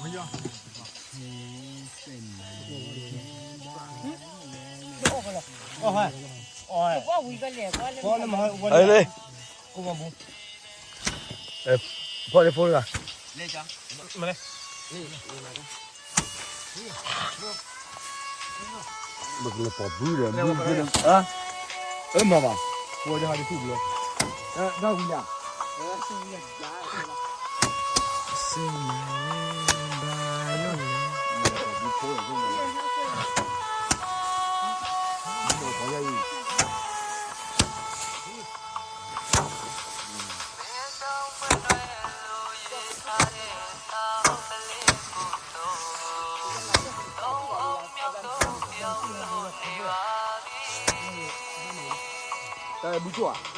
အလဲ ဖီၣ်လၢဖိတဂၤ ပကလဲၤပိာ်ဘုဒီး ဘုဘုဒီး အၢ မၤဘၣ် ဖိဒီးဟးဒုးသူၣ်ဘျီ ဒၣ်ဝံၤလၢ တၢ်ဘုကၠိၣ်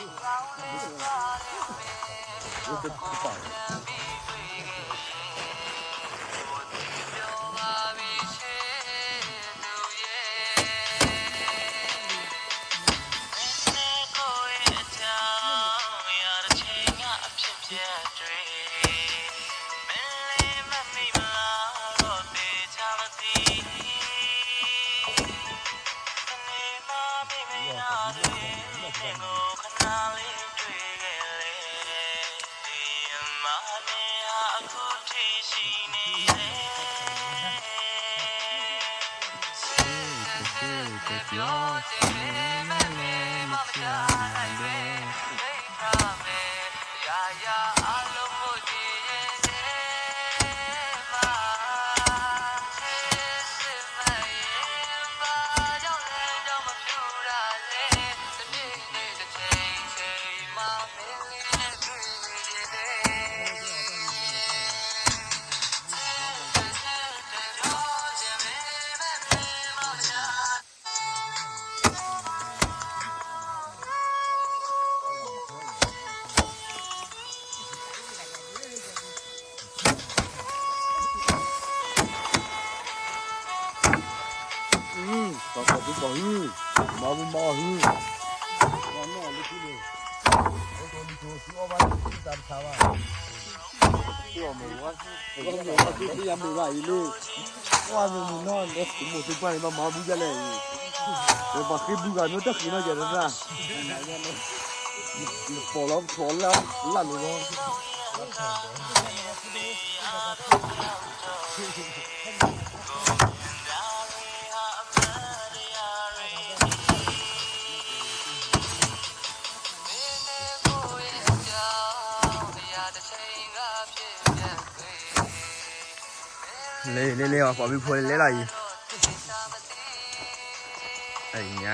ဧါ ပှၤကိးပှၤဟု, မၤမုာ်မၤအီၣ်ဟု, ပှၤနီၢ်လၢခံန့ၣ်, ပှၤကိးလံၤကိးဆူအီၣ်ဘၣ်တၢ်တခါဘၣ်, ပှၤမုာ်မုာ်ဘၣ်အံၤလၢ, ပှၤမုာ်မုာ်နီၢ်လၢ မိၢ်သူပှၢ်န့ၣ် ဘၣ်မၤဘုဒ်လဲၣ်အံၤ, ပှၤဃ့ဘုဂၤမ့ၢ်တဃ့နီၢ်ယၤတသၣ်, ပီၢ်လီၤပထီၣ်လၢ်လိၤလီၤ. လဲၤလဲၤလဲၤ ပှၤဘုဖိလဲၤလဲၤလီၤအံၤ, အည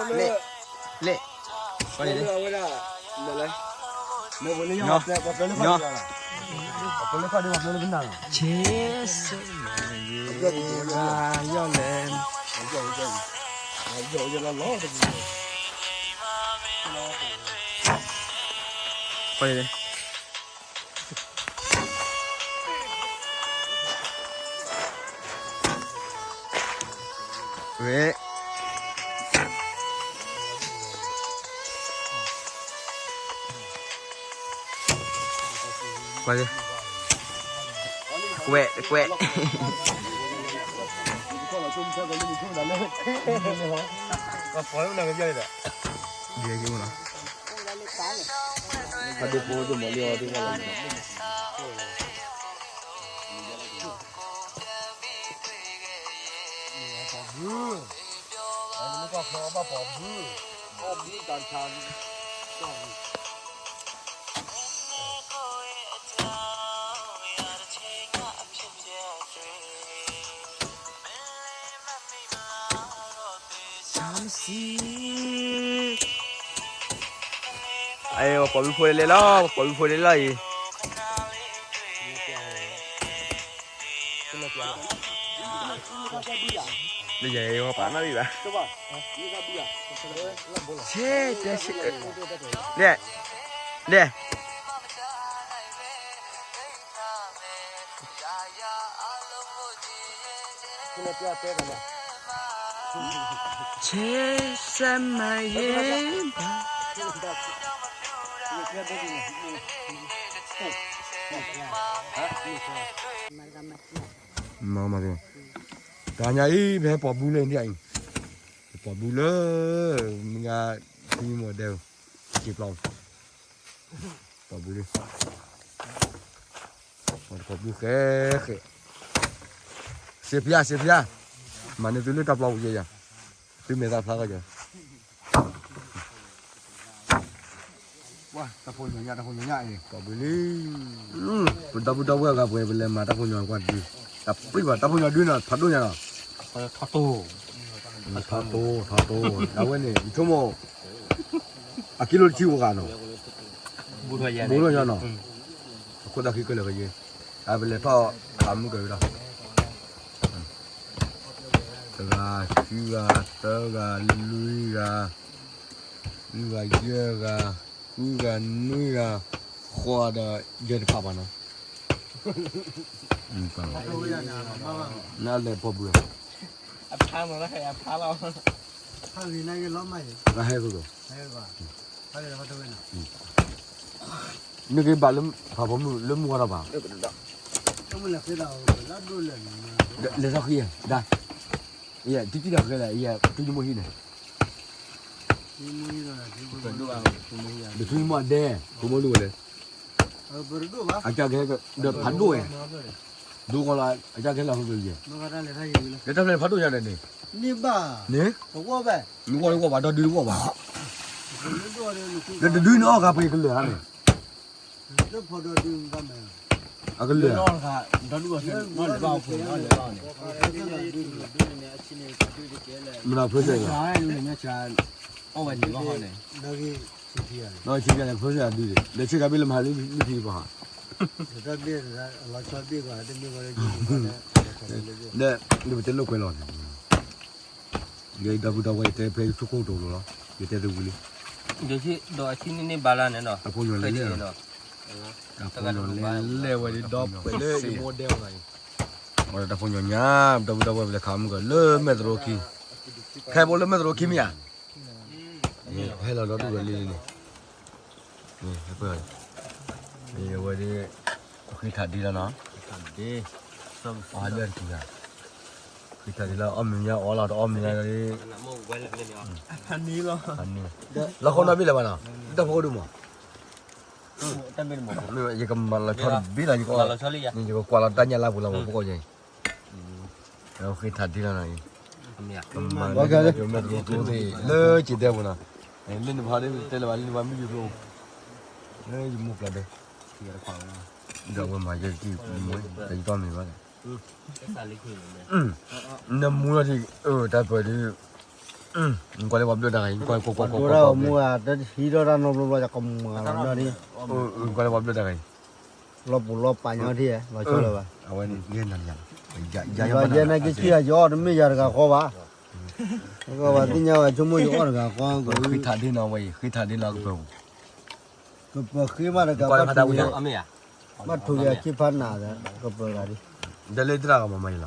ါ လဲၣ်, လဲၣ်, ပှၤလဲၣ်, လဲၣ်, လဲၣ်, လဲၣ်, လဲၣ်, လဲၣ်, လဲၣ်, လဲၣ်, ဆ့, ယဲၢ်ဘါယီၢ်လဲၣ်, ပှၤလဲၣ်, ဝဲ, ကွဲး, ကွဲး, ကွဲး, ဒ်အံၤမ့ၢ်နီၤ, အဒိဖိဒိၣ်မးလံအီၤဒ်လဲၣ်. ပှၤဘု, ပှၤဘု, ပှၤဘုတၢ်ဆါ, အ့ ပှၤဘုဖိလဲၤလီၤ, ပှၤဘုဖိလဲၤလီၤအံၤ, လၢယဲပှၤပာ်နီၣ်ဘၣ်, ဆဲတဲဆဲ, ဒဲ, ဒဲ, ဆဲးစဲးမၤယဲ မၤမၤ တၢ်ညါအံၤ ပဟဲပိာ်ဘုလၢဒ်အံၤ, ပပိာ်ဘုလၢ မုၢ်ဂၤ ဖံမီၤဒဲ က့ၤပျီ, ပိာ်ဘုလံ, ပိာ်ဘုဃဲဃဲ, စံးဖျါ စံးဖျါ, မၤန့ၢ်သုလၢတၢ်ပျီပူၤယဲယၤ, သုမဲာ်သၣ်ဖျါဃီယၤ တၢ်ဖိညါညါ တၢ်ဖိညါညါအံၤ ပိာ်ဘုလံ, ပဒီပုၢ်ဒီဝဲၢ်ဂၤပှဲၤ ပလဲၤမၤတၢ်ဖိညါကွၢ်ဒု, တၢ်ပှံၢ်ဘၣ် တၢ်ဖိညါဒုနီၤ ဖးဒိၣ်ညါနီၤ, ထီတိ, ထီတိ, ထီတိ, အဝဲန့ၣ် ယဆိကမိၣ် အကံလိတဆံအိၣ်ဂၤနီၤ, ဘူးထီၣ်ညါနီၤ, အခိၣ်သၣ်ခံကလၢာ်ကယဲ, အပလဲၤထီၣ်ခးမုၢ်ကဝံၤဒီး တဂၤ, ခံဂၤ, သၢဂၤ, လွံၢ်ဂၤ, လွံၢ်ဂၤ, ယဲၢ်ဂၤ, ဃုဂၤ, နွံဂၤ, ဃိးဒီး ယဲၢ်တဖၣ်ဘၣ်နီၤ, နလဲၤပိာ်ဘု, အဖါမး အဖါလီၤ, ဟဲသိးသိး နကဘၣ်လၢ ဖးဖိမုၣ်လၢမုၢ်ဝါထီၣ်ဘၣ်, လဲၤထီၣ်ဃံ, ဒၣ်, ယတံတံဒီးဃဲလဲၣ် ယထူယမိၢ်ဟံၣ်န့ၣ်, ဒီးထူယမိၢ်ဒဲ, ထူမိၢ်လူၤဝဲလဲၣ်, အကဲကဟဲဒီးဖးဒိၣ်ဝဲ, ဒိကီလီၤ အကဲကဟဲလီၤဟိကယဲၢ်, ဒီးတၢ်ဖျဲၣ်ဖးဒိၣ်ညါဒီးန့ၣ်, န့ၣ်, နဝီတဝီၢ်ဘၣ် ဒီဒုတဝီၢ်ဘၣ်, ဒီးတဒုန့ၣ်အီၣ်ဂၤပှ့ၤကလၢာ်ဧါန့ၣ်, အကလၢာ်, မ့ၢ်ဖဲစဲး, ဆံးန့ၣ် ဖဲစဲးဒုး, ဒီးဆံးကၤဘ့ၣ်လၢမၤဟးလၢလံဖံဘၣ်, ဒီးပတဲလိာ်ကွဲလီၤန့ၣ်, ဒီပုၢ်ဒီဝဲၢ် ယတဲဖဲဆူခိၣ်ကတိၤလိၤလီၤ, ယတဲသဝံၤလံ, ဒီးအဆံန့ၣ်န့ၣ်ဘၣ်လၢန့ၣ်ဒီး, တၢ်ဖိညါလဲၤလဲၤဝဲဒီး ပှဲၤလၢယမိၢ်ဒဲဝဲအံၤ, တၢ်ဖိညါညါ, ဒီပုၢ်ဒီဝဲၢ် ပလဲၤခးမုၢ်ကလၢမဲၢ်သရိခံ, ခဲဘိလၢမဲၢ်သရိခံမ့ၢ်ဧါ, ဟဲလီၤဒီးဒူၣ်လီၤလံန့ၣ်, ဝဲဒၣ်, ဃ့ထးဒ့လီၤနီၤ, ဃ့ထးဒ့လီၤ အီၣ်မ့ၤညါအီၣ်လီၤ တအီၣ်မ့ၤညါဒီး, လီၤဃိနီၢ်ဘ့ၣ်လၢၤဘၣ်နီၤ, တၢ်ဖိဒိၣ်မး, ယကမၤလီၤဆီတဘ့ၣ်လီၤ, ယကကွၢ်လီၤတၢ်ညၣ်လၢပူၤလီၤ ပှၤဖိကီၢ်ညါအံၤ, ဃ့ထးဒ့လီၤနီၤအံၤ, ကမၤလၢမဲၢ်သရိကျိသ့ၣ် လၢစံးဒဲပူၤနီၤ, လၢနဖးဒ်တဲလၢၤဘၣ် လၢနဖးမုၢ်ယိၤကျိ, လၢယမိၢ်ပျၢ်ဒဲ, ဒီးအဝဲမၤယဲၢ်ကံၢ်မူ တယံာ်တီၢ်မ့ၢ်ဘၣ်, နမူလီၤထံၣ်, တၢ်ပၢၢ်ဒုး, ကွၢ်လၢပှၤဘျၢၣ်တၢ်ဂၤအံၤ, ကွၢ်ကွၢ်ကွၢ်ကွၢ်, ဟံးထီၣ်တၢ်နီတဘျီဘျီ ယကမၤလီၤဒီး, ကွၢ်လၢပှၤဘျၢၣ်တၢ်ဂၤအံၤ, လီၤပူၤလီၤပာ်ညီထံၣ်, လီၤဆီလၢၤဘၣ်, အဝဲန့ၣ်, ယဲန့ၣ်က့ၤဆံယၤ ယအီၣ်တမ့ၢ်ယၤတဂၤဃီဘၣ်, ကဘၣ်သ့ၣ်ညါဝဲဆိကမိၣ်ယအီၣ်တဂၤဃီ, ဃ့ထးဒ့နီၤဝဲအံၤ ဃ့ထးဒ့လီၤကပၢၤပူၤ, ကပၢၤဃ့မးတဂၤဘၣ်ထူးယၤ, ဘၣ်ထူးယၤဆံဖးနးဒီး ကပၢၤဂၤဒ်, ဒီးလၢသရၣ်ဂၤမၤမၤယံၤ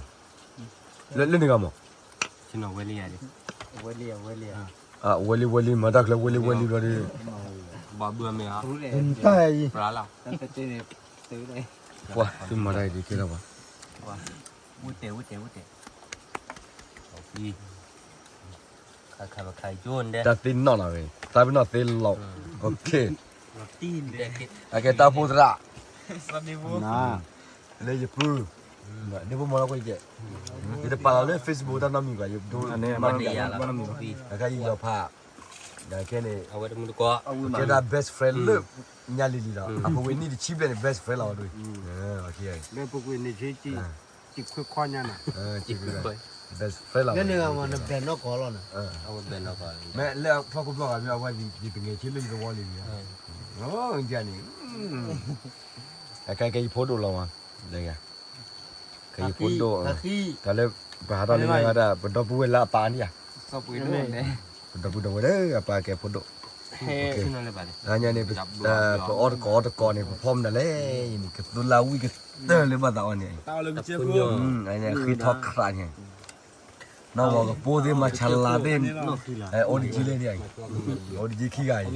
လီၤ, လၢန့ၣ်ဂၤမး, ဝဲလံ, ဝဲလံ, ဝဲလံဝဲလံ မၤတၢ်ချၢဝဲလံဝဲလံဘျီဒီး, တၢ်အံၤ, ပှၤသုမၤတၢ်အံၤဒ်ခဲလၢာ်ဘၣ်, တၢ်သ့ၣ်နီၣ်လီၤဝဲ, သးပ့ၤနီၣ်သ့လီၤ, အကဲတၢ်ဖိသရၣ်, လၢယပုၢ်, ဒ်ဖိမၤလီၤကွၢ်ကဲ, ယတပာ်လီၤလၢ Facebook တၢ်နီတမံၤဘၣ်, ယဒိးမၤန့ၢ်ယၤလီၤ, အခဲအံၤယီၤဖး, ဒီးခဲန့ၣ်, ကဲဒၣ် best friend လၢညါလံၤလံၤလီၤ, အပူၤကွံာ်နံၣ်တဆံဘျဲၣ်န့ၣ် best friend လီၤဝဲဒၣ်, လၢပူၤကွံာ်န့ၣ် best friend လီၤ, မ့ၢ်လၢအဖီခိၣ်ဘျီဂၤမ့ၢ်အဝဲဒၣ် ယတငဲးဆံလၢယသဝီလံန့ၣ်, န့ၣ်, အကဲကဲယဖိဒိၣ်လီၤမး, ကဲယဖိဒိၣ်, တၢ်လၢ, ပဟးထီၣ်လၢညါဒၣ် ပဒီပုၢ်ဝဲၢ်လၢအပၢ်န့ၣ်ဧါ, ပဒီပုၢ်ဒီဝဲၢ်လၢအပၢ်ကဲဖိဒိၣ်, တၢ်ညါန့ၣ်, ပအီၣ်တကိးအီတကိးန့ၣ် ပဖီမနုၤလဲၣ်, ယန့ၣ် ကသူလၢဝံၣ်ကတၢၢ်လၢဘၣ်သးအီၤန့ၣ်, ဃ့ထီၣ်ခရးန့ၣ်, နီၢ်ဂီၤကပိၢ်သ့ၣ်မၤဆါလါသ့ၣ်, အိၣ်တကံလၢန့ၣ်, အိၣ်တကံခံဂၤအံၤ,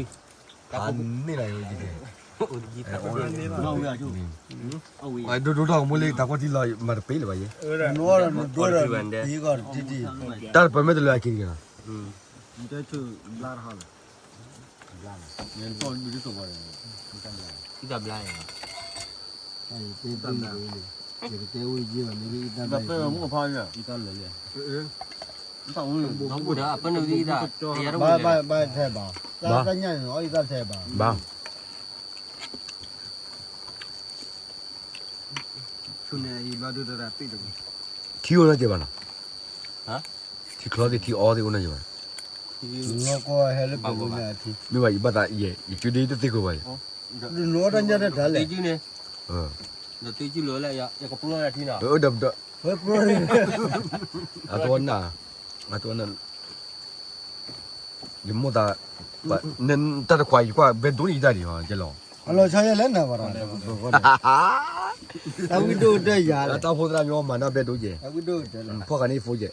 ဟးန့ၢ်လီၤအိၣ်တကံ, ဒိၣ်ဒိၣ်ထီၣ်ကမိၣ်လၢတၢ်ကွၢ်ထံလီၤမၤတပ့ၢ်လၢၤဘၣ်ယဲ, တၢ်တပၢၢ်မ့ၢ်တလၢအက့ၤတဂ့ၤလီၤ, ဘၣ်, ထံအိၣ်နီတစဲးဘၣ်နီၤ, ထံချီသ့ၣ်ထံအီသ့ၣ်အိၣ်နီတစဲးဘၣ်, မ့ၢ်ဘၣ်ယဘၣ်သးယဲ ယကၠူဒ့တသ့ခိၣ်ဘၣ်ယဲ, အတဝဲနၢ်, အတဝဲနၢ်, ယမိၢ်သး, တၢ်တခွါအံၤကွၢ်ဘဲဒိၣ်န့ၣ်ယတၢ်ဒံးဟီကဲလီၤ, အလီၤဆီယဲလဲၣ်နၤဘၣ်ဒီး, တၢ်ဝံဒိၣ်ကတၢၢ်ယၤလၢတၢ်ဖိသရၣ်မ့ၢ်မၤနီၣ်ဘဲဒိၣ်ယဲ, ဖီၣ်ဃာ်န့ၣ်ဖိယဲ,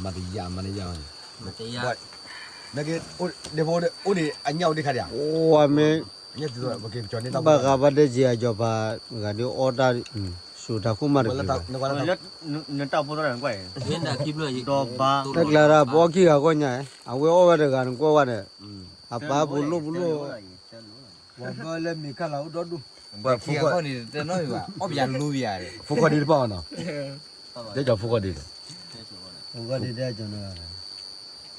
မၤတယၤမၤတယၤ, နက့, အိၣ်ဒံးအညၣ်အိၣ်ဒံးခါဒံးဧါ, မ့ၢ်, ဘၣ်ဃးဘၣ်ဒဲက့ၤအကၠီၤဖး, ဂၤဒုးအီၣ်တၢ်, စူၤတၢ်ခိၣ်မးတက့ၤဘၣ်, နတၢ်ဖိသရၣ်နကွၢ်အံၤ, တၢ်ကျါဒၣ်ပအီၣ်ခံဂၤဂီၢ်ညါ, အဝဲအီၣ်ဝဲတဂၤနကွၢ်ဝဲန့ၣ်, အပာ်ပူၤလိၣ်ပူၤလိၣ်, ဝဲလၢမ့ၤခါလၤအိၣ်ဒီဒူၣ်, ဘၣ်ခိၣ်ဃီန့ၣ်, အီၣ်ပယၤလူပယၤ, ဖိဃီဒ့တပာ်အီၤနီၤ, ဒဲကၠီၤဖိဃီဒ့ဒီး, ဖိဃီဒ့ဒဲကၠီၤန့ၣ်,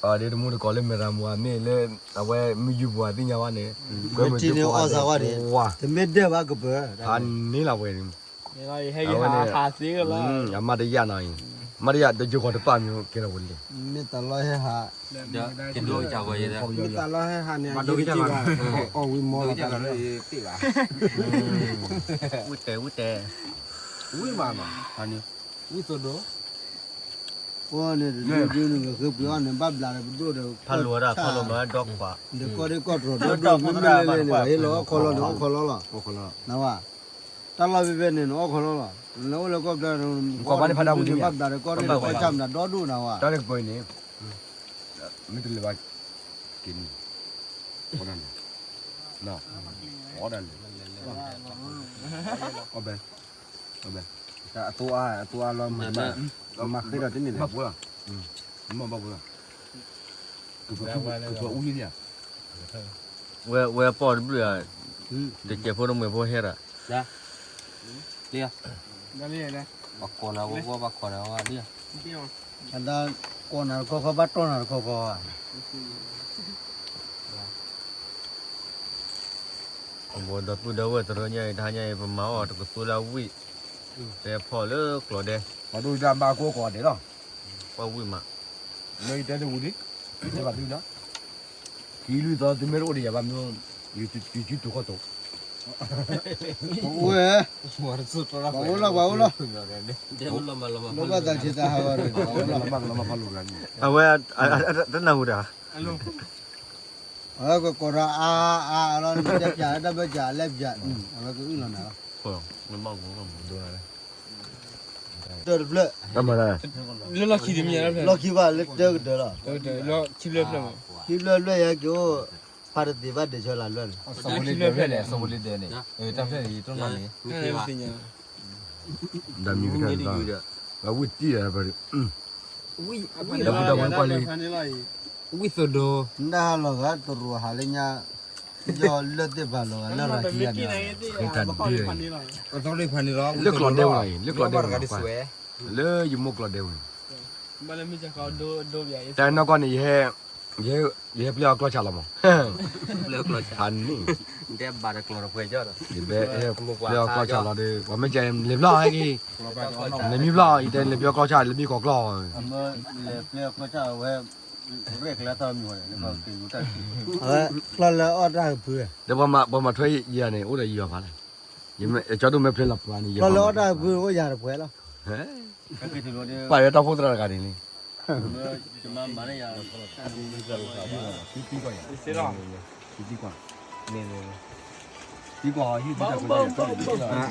အဒ့တမူတကိးလၢမဲၢ်ရၤမူအမ့ၢ်လၢ, အဝဲမုၢ်ယူပူၤအသ့ၣ်ညါဝဲန့ၣ်, ကွဲမုၢ်ထံန့ၣ်အီၣ်သးဝဲန့ၣ်, တမ့ၢ်ဒဲဘၣ်ကပၢၤ, ဟးန့ၢ်လီၤဝဲန့ၣ်, ဟဲက့ၤဟးသ့ကလီၤ, အမၤတယၤနီၤအံၤ, မၤတယၤဒီးယဂီၤတပာ်မ့ၢ်ကဲထီၣ်ဝဲလဲၣ်, မ့ၢ်တၢ်လီၢ်ဟဲဟး, မ့ၢ်တၢ်လီၢ်ဟဲဟးန့ၣ်, အဝံမီၢ်လီၤ, ဝံတဲဝံတဲ, ဝံမးနီၤ, ဝံသိဒိၣ် ပှၤန့ၣ်တဒုဒုန့ၣ် ကဃ့ပှ့ၤအီၣ်န့ၣ် ဘၣ်ဘျးဒီးပဒိၣ်ဒီး ဖးလိာ်ဝဲဒၣ် ဖးလိာ်မၤဒီခွါ, ဒီးကီၢ်ဒ့ကီၢ်တြီၤဒီဒူၣ် မ့မ့ၢ်လဲၣ်လဲၣ်န့ၣ် ဟ့ၣ်လီၤအီၣ်ခီလီၤန့ၣ် အီၣ်ခီလီၤလီၤ, နဝဲ, တၢ်လီၢ်ဖဲဖဲန့ၣ်န့ၣ် အီၣ်ခီလီၤလီၤ, လၢအိၣ်လၢကီၢ်ချၢန့ၣ် ကီၢ်ဘၣ်န့ၣ်ဖးဒၣ်ဝံၤန့ၣ် ဘၣ်ဘျးဒီးကီၢ်ဒ့ကီၢ်ဆၣ်မနုၤဒီဒူၣ်နဝဲ, တၢ်န့ၣ်ကပၢၤန့ၣ် မ့ၢ်တလဲၤဘၣ်က့ၤန့ၣ်, အီၣ်ဒၣ်လဲာ်, အီၣ်ဒၣ်လဲာ်, အီၣ်ဘဲ, အီၣ်ဘဲ, အသိအါ အသိအါလီၤ, မၤဃ့ဒီးတန့ၢ်လဲၣ်, ဘၣ်ဖိလီၤ, မ့ၢ်ဘၣ်ဖိလီၤ, ကပၢၤအူလံဧါ, ဝဲ ဝဲပီၢ်တဘျုးဧါ, တကဲးဖိတမှဲၤဖိဟဲဒၣ်, လံဧါ, အကိးနၤဝဲပှၤဘၣ်ကိးနၤဝဲဒၣ်ဧါ, အဒၣ်ကိးနၤတခီခီ ဘၣ်တီၢ်နၤတခီခီဧါ. အဝဲဒီပုၢ်ဒီဝဲၢ်တရၢညါအံၤ တဟါညါအံၤ ပမၤအီၣ်တကသူလၢဝံၣ်, တဲဖီၣ်လၢကျီၢ်ဒဲ, ပှၤဒိၣ်တၢ်ဘၣ်ကိးကိးဒဲးလီၤ, ပှၤဝံၣ်မး, လၢယတဲတဝံၤလံ, ယတဲဘၣ်သုလီၤ, ခံလွံၢ်သီသုမ့ၢ်တအိၣ်ဒီးယၤဘၣ်မ့ၢ်, ယစုတူာ်ခီၣ်တူာ်, ဝဲ, ပှၤအိၣ်လီၤ ပှၤအိၣ်လီၤ, လၢဘၣ်သးဆံးသးဟးဂီၤဒီး, အဝဲ, တနၢ်ဟူတၢ် အဝဲကကိးဒီးအါအါလီၤ, နတဲပၠးတၢ်ဘၢၣ်စၢၤ အလဲပၠး, အဝဲကအုၣ်လီၤနၤလီၤ, တၢၢ်တဖျၢၣ်, လၢလီၢ်ခံတမံၤ, လီၢ်ခံဘၣ်လၢတၢၢ်ကတၢၢ်လီၤ, ခံဖျၢၣ်ဖျၢၣ်ယဲက့ၤအိၣ်, ဖးတသ့ဘၣ်ဒဲးဆၢလၢ်လွဲၢ်န့ၣ်, တၢ်ဖျၢၣ်န့ၣ်, တၢ်ဖျၢၣ်န့ၣ်, ဝံၣ်တံၢ်ဒီး, လၢပတၢ်ဝဲကွၢ်လံ, ဝံၣ်သိဒိၣ်, နဒၣ်ဟးလီၤဂာ်တရူးဟးလၢညါ, ယီၢ်လၢၢ်သ့ၣ်ပာ်လီၤဂာ်လၢရၤခံဂၤန့ၣ်, လၢကျီၢ်ဒဲဝဲအံၤ, လၢကျီၢ်ဒဲဝဲ, လၢယမိၢ်ကျီၢ်ဒဲဝဲန့ၣ်, တၢ်နီၢ်ကီၢ်န့ၣ် ယဟဲ, ယဟဲပျဲအီၤကျီၢ်ဆၣ်လီၤမး, ဖးန့ၣ်, ယဟဲပျဲအီၤကျီၢ်ဆၣ်လီၤဒီး ပှၤမ့ၢ်ကလဲၤဖျီၣ်ဟဲက့ၤ, လဲၤမံဖျီၣ် ယတဲလဲၤပျဲအီၤကျီၢ်ဆၣ် လဲၤမံကီၢ်ကျီၢ်, အဝဲ, ဖျီၣ်လၢအီၣ်တၢ်ကဖု, ဒီးပှၤမၤထွဲယၤန့ၣ် အိၣ်ဒီးယၤဖးလဲၣ်, ကၠီဒိၣ်မ့ၢ်ဖျဲလီၤပှၤန့ၣ် ဖျီၣ်လၢအီၣ်တၢ်ကဖုအိၣ်ယၤတပှဲၤလီၤ, ပာ်ဝဲတၢ်ဖိသရၣ်တဂၤန့ၣ်လံ, သံကွၢ်, သံကွၢ်, သံကွၢ်, သံကွၢ်, ဟံၣ်သံကွၢ်,